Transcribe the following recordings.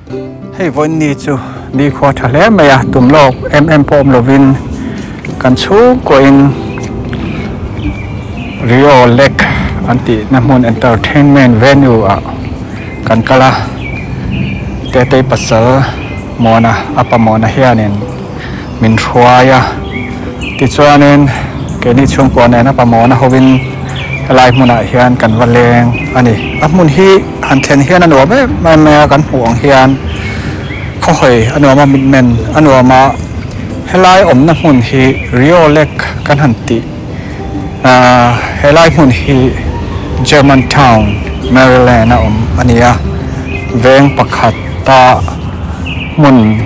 Hei vawiin ni chu nikhua tha hle mai a, tum lawk em em pawh awm lovin kan chhungkuahin Rio Lake an tihna hmun entertainment venue ah kan kal a, Tetei pasal Muana a pa Muana hianin min hruai a, tichuanin keini chhungkua nena pa Muana hovin helai hmunah hian kan va leng a ni. A hmun hi han thlen hian a nuam em em mai a, kan hmuh ang hian khawhawi a nuam a, mitmen a nuam a, helai awmna hmun hi Rio Lake kan han tih ahh helai hmun hi German Town, Maryland a awm a ni a, veng pakhata hmun.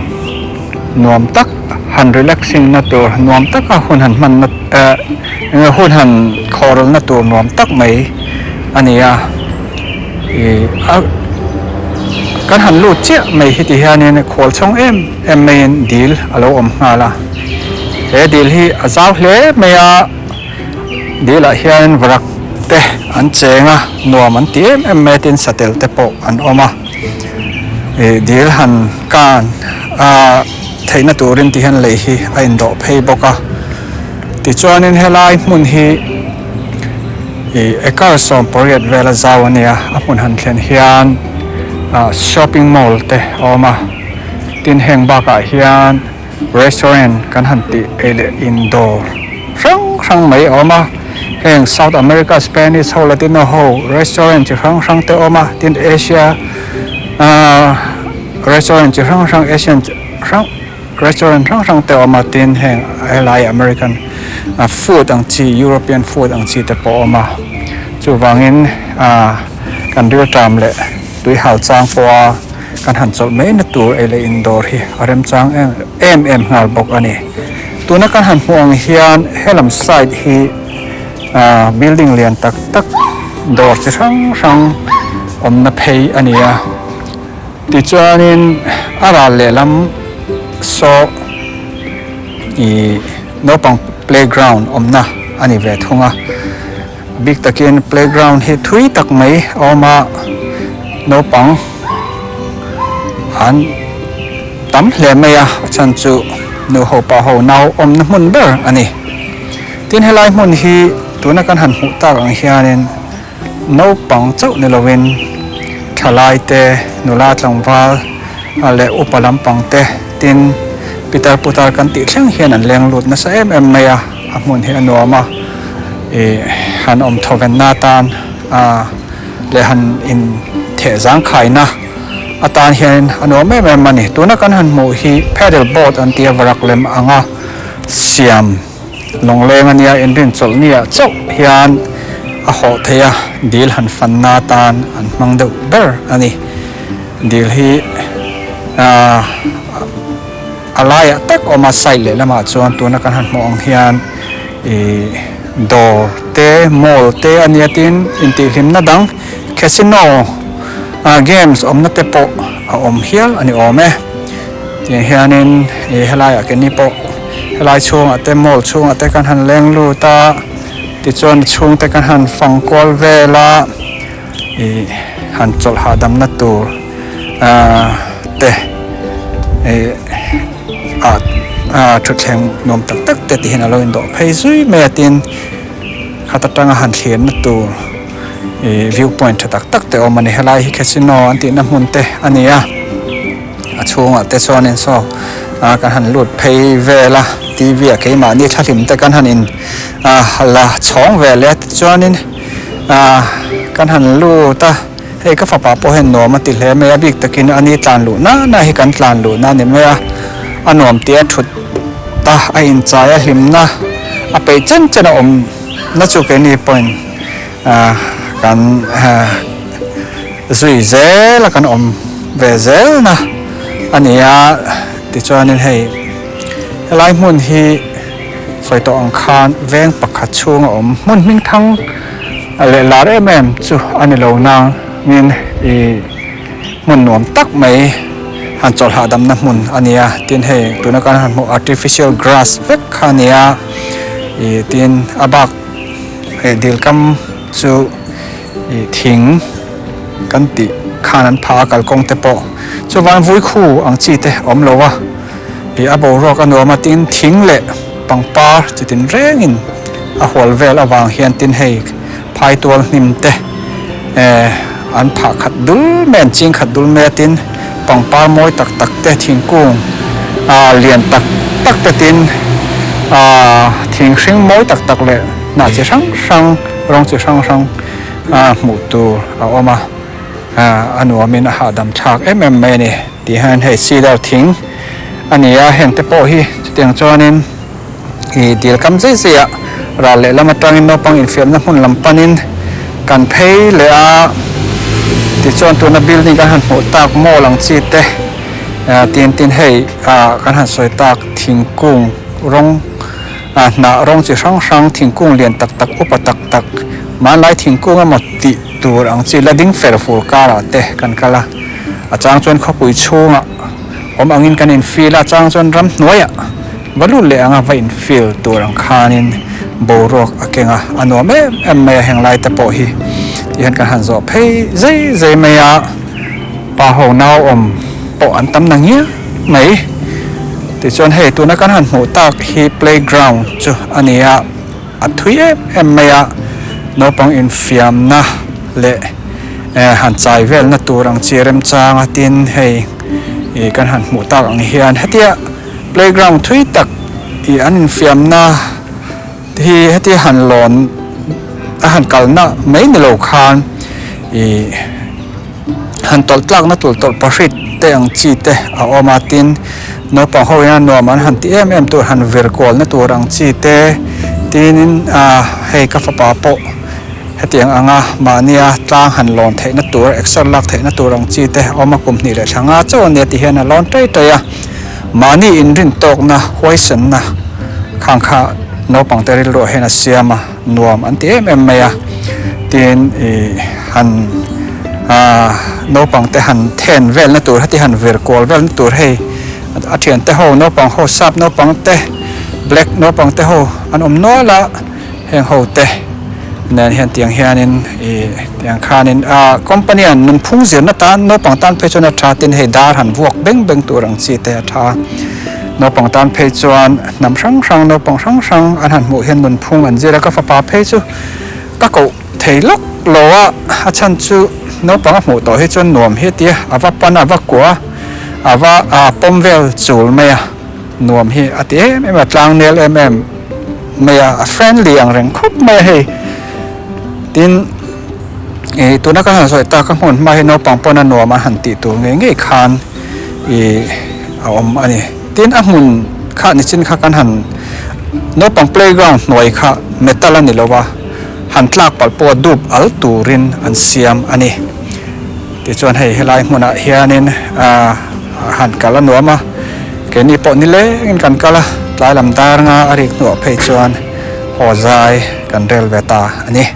Nuam tak han relaxing na tur nuam taka hun han hman na eh eng hun han khawhral na tur nuam tak mai a ni a ih a kan han lut chiah mai hi ti hianin khual chhawng em em maiin dil a lo awm nghal a he dil hi a zau hle mai a dil ah hian varak te an cheng a nuam an ti em em mai a tin satel te pawh an awm a. Ih dil han kan a theihna turin ti hian lei hi a indawh phei bawk a tichuanin helai hmun hi ih acre 18 vela zau a nia a hmun han thlen hian ah shopping mall te a awm a tin heng bakah hian restaurant kan han tih ei leh in dawr hrang hrang mai a awm a heng South America Spanish ho Latino ho restaurant chi hrang hrang te a awm a tin Asia ahh restaurant chi hrang hrang Asian chi hrang restaurant hrang hrang te a awm a tin heng helai American food ang chi European food ang chi te pawh a awm a chuvangin ahh kan rilṭam leh tuihal chang pawha. Kan han chawlh mai na tur ei leh in dawr hi a remchang em em em nghal bawk a ni. Tuna kan han hmuh ang hian helam side hi ah building lian tak tak dawr chi hrang hrang awmna phei a ni a. Tichuanin a ral lehlam saw ih naupang playground awmna a ni ve thung a. Bik takin playground hi thui tak mai a awm a, naupang an tam hle mai a, a chhan chu nu ho pa ho nau awmna hmun ber a ni. Tin helai hmun hi tuna kan han hmuh tak ang hianin naupang chauh ni lovin thalai te, nula tlangval leh upa lampang te tin pitar putar kan tih thleng hian an leng lut nasa em em mai a. A hmun hi a nuam a, ih han awm thawvenna atan ah leh han in theh zangkhaina atan hian a nuam em em a ni. Tuna kan han hmuh hi paddle boat an tia varak lem anga siam lawngleng a nia inrinchawlh ni ah chauh hian a hawh theih a, dil han fanna atan an hmang deuh ber a ni. Dil hi ah. A laiah tak awm a side lehlamah chuan tuna kan han hmuh ang hian ih dawr te mall te a nia tin intihhlimna dang casino ah games awmna te pawh a awm hial a ni awm e tiang hianin ih helaiah keini pawh helai chhungah te mall chhungah te kan han leng lut a tichuan a chhungte kan han fang kual vel a ih han chawlh hahdamna tur ah te ih ah ah thutthleng nuam tak tak te tihian alo indawh phei zui mai a tin khat atanga han thlirna tur ih view point tha tak tak te a awm a ni helai hi casino an tihna hmun te a ni a a chhungah te chuanin saw ah kan han lut phei vel a t v ah keimahni thlahlim te kan han in ah la chhawng ve leh a tichuanin. Ah kan han lut a, hei ka fapa pawh hian nuam a ti hle mai a, bik takin a ni tlan luh na na hi kan tlan luh na a ni mai a, a nuam tih a thut a, a inchai a hlimna a peih chen chen a awm na chu keini pawhin ah kan ah zui zel a kan awm ve zel na a ni a, tichuanin hei helai hmun hi. Sawi tawh ang khan veng pakhat chhunga awm hmun hming thang leh lar em em chu a ni lo nangin ih hmun nuam tak mai han chawlh hahdamna hmun a ni a, tin hei tuna kan han hmuh artificial grass vek kha a ni a, ih tin a bak hei dil kam chu ih thing kan tih. khan an phah a kalkawng te pawh chuvan vui khu ang chi te a awm lo a ih a boruak a nuam a tin thing leh pangpar chi tin rengin a hual vel avang hian tin hei phaitual hnim te eh an phah khat dul mai an ching khat dul mai a tin pangpar mawi tak tak te thingkung ah lian tak tak te tin ah thing hring mawi tak tak leh hnah chi hrang hrang rawng chi hrang hrang a hmuh tur a awm a ah a nuamin a hahdam thlak em em mai a ni tih hian hei cedar thing a ni a heng te pawh hi chutiang chuanin ih dil kam zai zai ah ral lehlam atangin naupang infiamna hmun lam panin kan phei leh a tichuan tuna building kan han hmuh tak mall ang chi te ah tin tin hei ah kan han sawi tak thingkung rawng ah hnah rawng chi hrang hrang thingkung lian tak tak upa tak tak hmanlai thingkung emaw tih tur ang chi la ding fer fur karah te kan kal a a chang chuan khawpui chhungah awm angin kan in feel a chang chuan ramhnuaiah va lut leh anga va in feel tur ang khanin boruak a keng a a nuam em em mai a heng lai te pawh hi ti hian kan han zawh phei zai zai mai a pa ho nau awm pawh an tam na ngial mai tichuan hei tuna kan han hmuh tak hi playground chu a ni a. A thui em em mai a, naupang infiamna leh eh han chai velna tur ang chi remchang a tin hei ih kan han hmuh tak ang hian hetia playground thui tak ih an infiamna hi hetia han lawn a han kalna mai ni lo khan ih. Han tawlh tlakna tur tawlh pahrit te ang chi te a awm a tin naupang ho hian nuam an han ti em em tur han vir kualna tur ang chi te tinin ah hei ka fapa pawh hetiang anga mahnia tlang han lawn theihna tur exer lak theihna tur ang chi te a awm a kum hnih leh thla nga chauh ania ti hian a lawn tai tai a mahni inrin tawkna huaisenna khang kha naupang te rilruah hian a siam a. Nuam an ti em em mai a, tin ih han ah naupang te han then velna tur heti han vir kual velna tur hei a thian te ho naupang ho sap naupang te black naupang te ho an awm nual a heng ho te nen hian tiang hianin ih tiang khanin ah company an nunphung zirna tan naupang tan phei chuan a tha tin hei dar han vuak beng beng tur ang chi te a tha a. Naupang tan phei chuan hnam hrang hrang naupang hrang hrang an han hmuh hian nunphung an zir a, ka fapa phei chu ka koh thei lawk lo a, a chhan chu naupang a hmuh tawh hi chuan nuam hi a ti a, a va pan a, a va kuah a, a va pawm vel chul mai a, nuam hi a ti em em a, tlang nel em em mai a, a friendly ang reng khawp mai a hei. Tin, ih tuna ka han sawi tak a hmun hma hi naupang pawn a nuam an han tih tur ngei ngei khan ih a awm a ni. Tin, a hmun kha nichin kha kan han naupang playground hnuai kha metal a ni lo a, han tlak palh pawh dup al turin an siam a ni. Tichuan hei helai hmunah hianin ah han kal a nuam a, keini pawh nilengin kan kal a, tlai lam dar nga a rik hnuah phei chuan haw zai kan rel ve ta a ni.